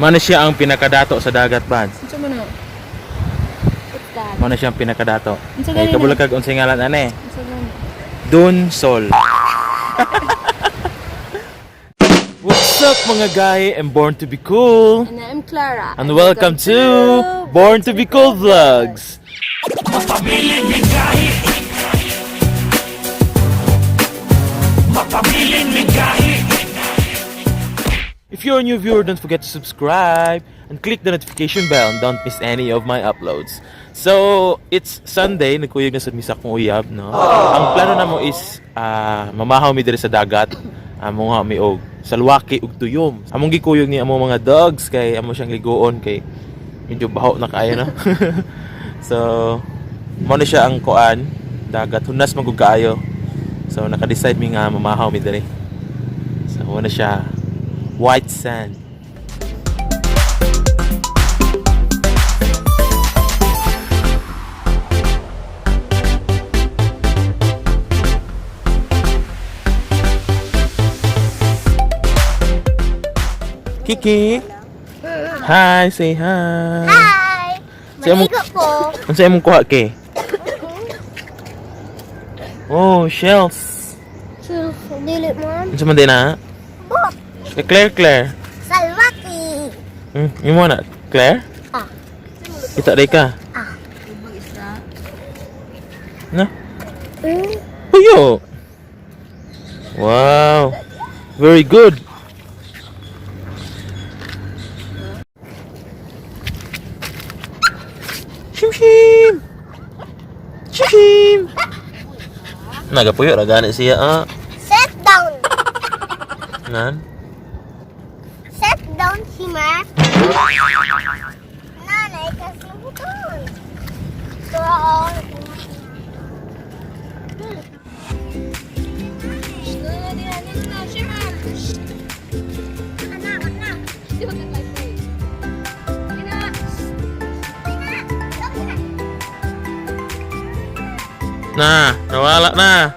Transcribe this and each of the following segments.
Mano siya ang pinakadato sa dagat, Bads. Unsa man na? What's that? Mano siya ang pinakadato. Unsa Ay, gani na? kabulag kag unsay ngalan ane. Unsa gani? Dun Sol. What's up, mga guy? I'm born to be cool. And I'm Clara. And welcome to Born to be Cool Vlogs. If you're a new viewer, don't forget to subscribe and click the notification bell and don't miss any of my uploads. So, it's Sunday, nagkuyog na sa misa kong uyab, no? Ang plano namo is mamahaw mi diri sa dagat. Amo nga mi og salwaki ug tuyom. Among gikuyog ni amo mga dogs kay amo siyang ligoon kay medyo baho na kaayo, no? So, mo na siya ang kuan dagat hunas man gud kaayo. So, naka-decide mi nga mamahaw mi diri. So, mo na siya white sand. Kiki. Hi, say hi. Hi! Siya mo- Maligo ko. Unsa imong kuha ke? Oh, shells. So, dili man. Unsa man din na? Bot! Eh, Claire, Claire. Salwaki! Imo na, Claire? Ah. Kita day ka. Ah. Na? Mm. Puyo. Wow. Very good. Shim shim. Shim shim. Nagapuyo ra gani siya ah. Sit down! Nan. Sit down, Shima. Nanay, kasi buton. So, Na, nawala na.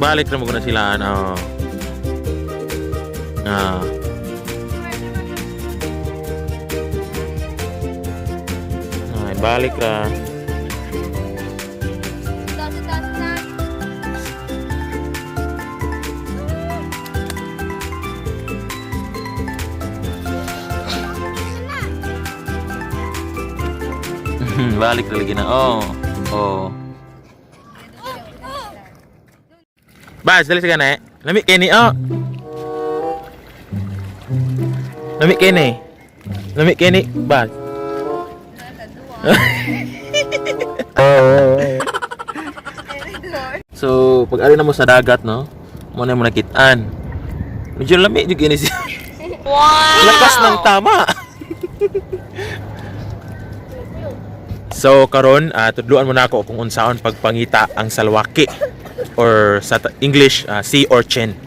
Balik na mo na sila ano. Ah. Ay, balik ra. Balik ra lagi na. Oh. Oh. Bas, dali sa gani. Lami kini oh. Lami kini. Lami kini, Bas. So, pag ari na mo sa dagat, no? Mo na mo nakitaan. Medyo lami jud kini siya. Wow! Lakas ng tama. So karon tudluan mo na ako kung unsaon pagpangita ang salwaki or sa English sea urchin.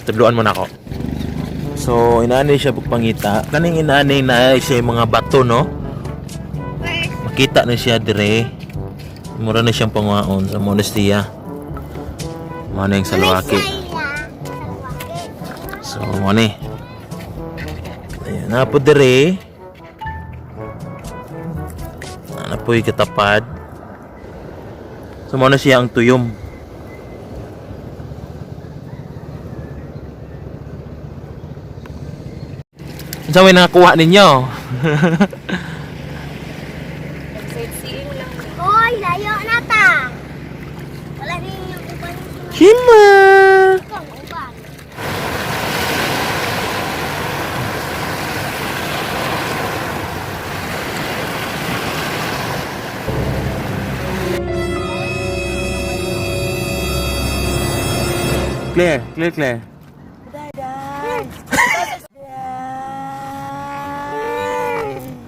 Tudluan mo na ako. So inaani siya pagpangita. Kaning inaani na siya yung mga bato, no? Makita na siya dire. Mura na siyang panguhaon sa monastiya. Mo na yung salwaki. So, mo ni. Ayan, na po dire. Na po yung katapad. So, mo na siya ang tuyom. Unsa may nakakuha ninyo? Sightseeing lang. Hoy, layo na ta. Wala rin yung uban. Shima! Ikaw, uban. Claire, Claire, Claire.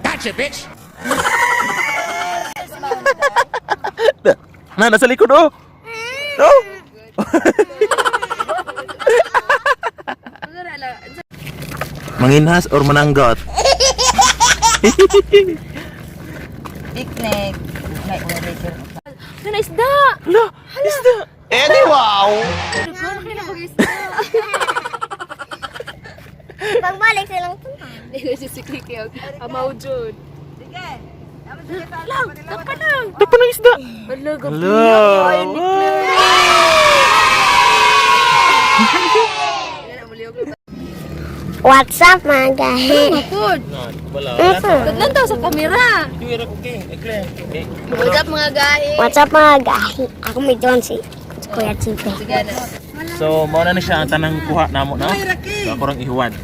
Gotcha, bitch! Na, nasa likod oh! Oh! Manginhas or mananggot? Picnic. May order. Ano isda? Hala, isda! Anyhow! Pagbalik silang tunan. Hindi ko si Kiki. Amaw Jud. Dagpa ng isda. Hala, Hello. What's up, mga gahi? Good. Wala. Tudlan daw sa kamera. What's up, mga gahi? What's up, mga gahi? Ako may John si Kuya Chipe. Sige na. So, mao na siya ang tanang kuha namo, no? So, ako rang ihuwan.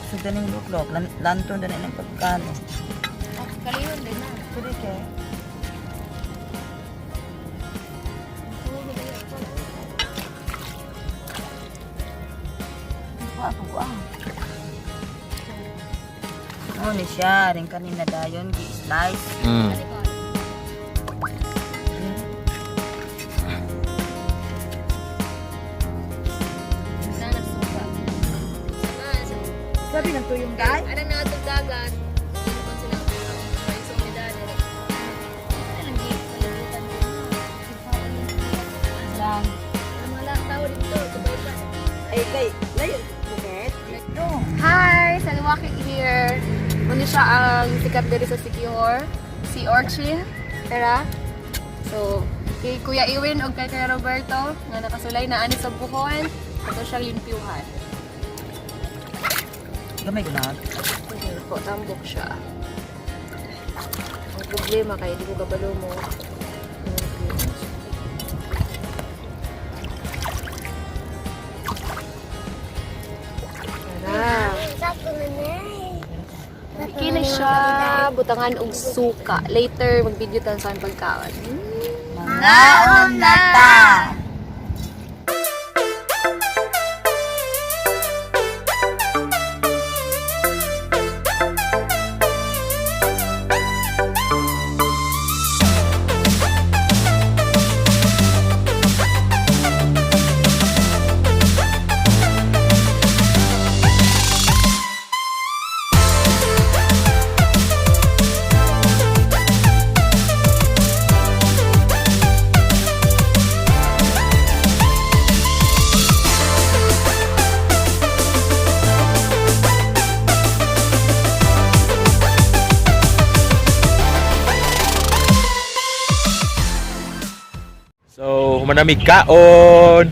Sa daning luklok, lanton na ng pagkano. Kaliyon din na. Pwede kay. Buwa, buwa. Ano ni siya, rin kanina dayon, gi-slice. Sana suka. Sabi ng tuyong guy? Anong naatong dagat? Hindi sila ang maisong ni Dani. Ano lang palibutan mo? Lang. Ang mga tao dito, tubay pa. Ay, kay, layo, bukit. Ito. Hi! Salwaki here. Muna siya ang sikat diri sa Sikihor, si Orchin. Tara. So, kay Kuya Iwin o kay Kuya Roberto nga nakasulay na ani sa Bohol, ato siyang limpyuhan. Gamay ko na. Okay, po, tambok siya. Ang problema kay di ko kabalo mo. Tara. Sakto na na. Kini siya butangan og suka. Later mag-video tayo sa aming pagkaon. Mangaon na ta! So, humanamig kaon.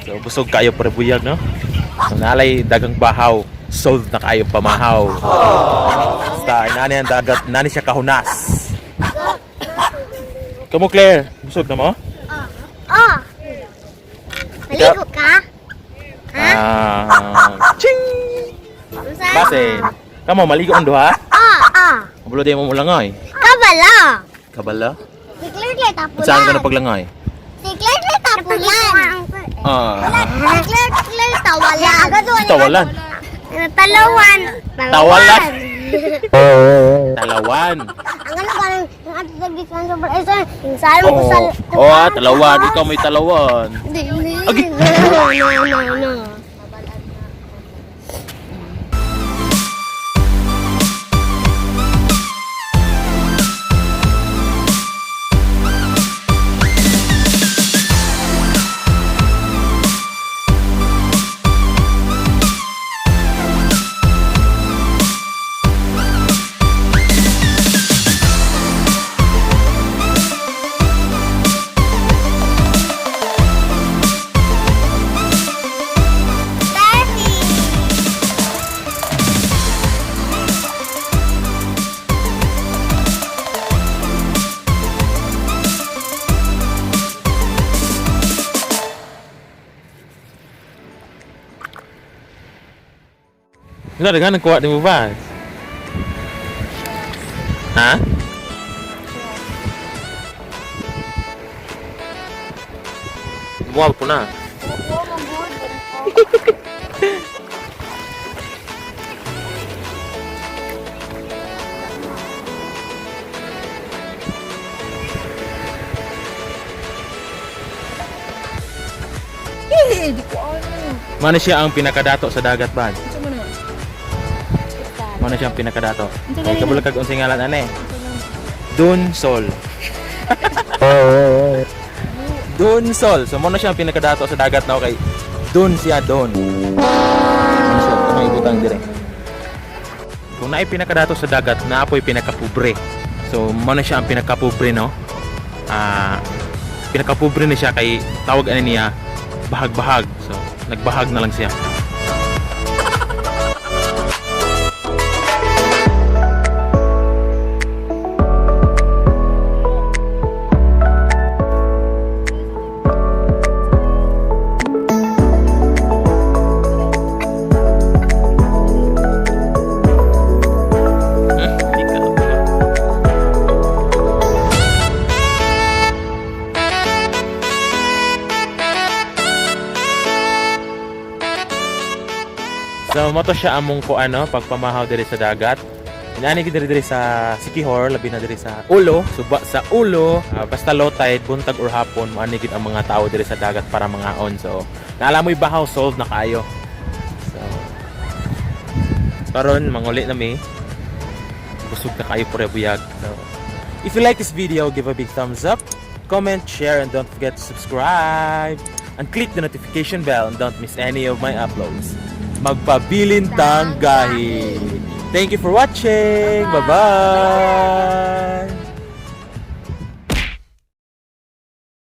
So, busog kayo pre buyag, no? So, nalay dagang bahaw. Solved na kayo pamahaw. Basta, inani ang dagat, nani siya kahunas. Kamo, Claire, busog na mo? Oh! Maligo ka? Ah, ching! Unsa? Base. Kamo, maligo ang duha? Oh, oh. Mabulo di mo mulangay. Kabala. Kabala? Si Claire Claire tapulan. Saan ka na paglangay? Si Claire Claire tapulan. Ah, Si Claire Claire tawalan. tawalan. Talawan. Tawalan. Talawan. Ang ano parang ang ato sa gikan sa isa, yung saan ko sa Oh, oh talawan. Ikaw may talawan. Hindi, hindi. Agi. No, no, no, no. Wala daghan ang kuha nimo ba? Ha? Guwapo po na. Oo, manggod. Eh, di ko ano. Mano siya ang pinakadato sa dagat ba? Unsa man na? Mano siya ang pinakadato. Unsa Kay gani kabalo na? kag unsay ngalan ane? Dun Sol. Dun Sol. So mano siya ang pinakadato sa dagat na kay dun siya dun. Mano siya ang ibutang dire. Kung naay pinakadato sa dagat, naapoy pinakapobre. So mano siya ang pinakapobre, no? Ah, pinakapobre ni siya kay tawag ani niya bahag-bahag. So nagbahag na lang siya. So moto siya among ko ano pagpamahaw diri sa dagat. Inani gid diri diri sa Sikihor, labi na diri sa Ulo, suba sa Ulo, ah, basta low tide, buntag or hapon, moani gid ang mga tao diri sa dagat para mangaon. So, naala mo'y bahaw solve na kaayo. So, karon manguli na mi. Busog na kaayo pure buyag. So, if you like this video, give a big thumbs up, comment, share, and don't forget to subscribe. And click the notification bell and don't miss any of my uploads. Magpabilin tang gahi. Thank you for watching. Bye-bye.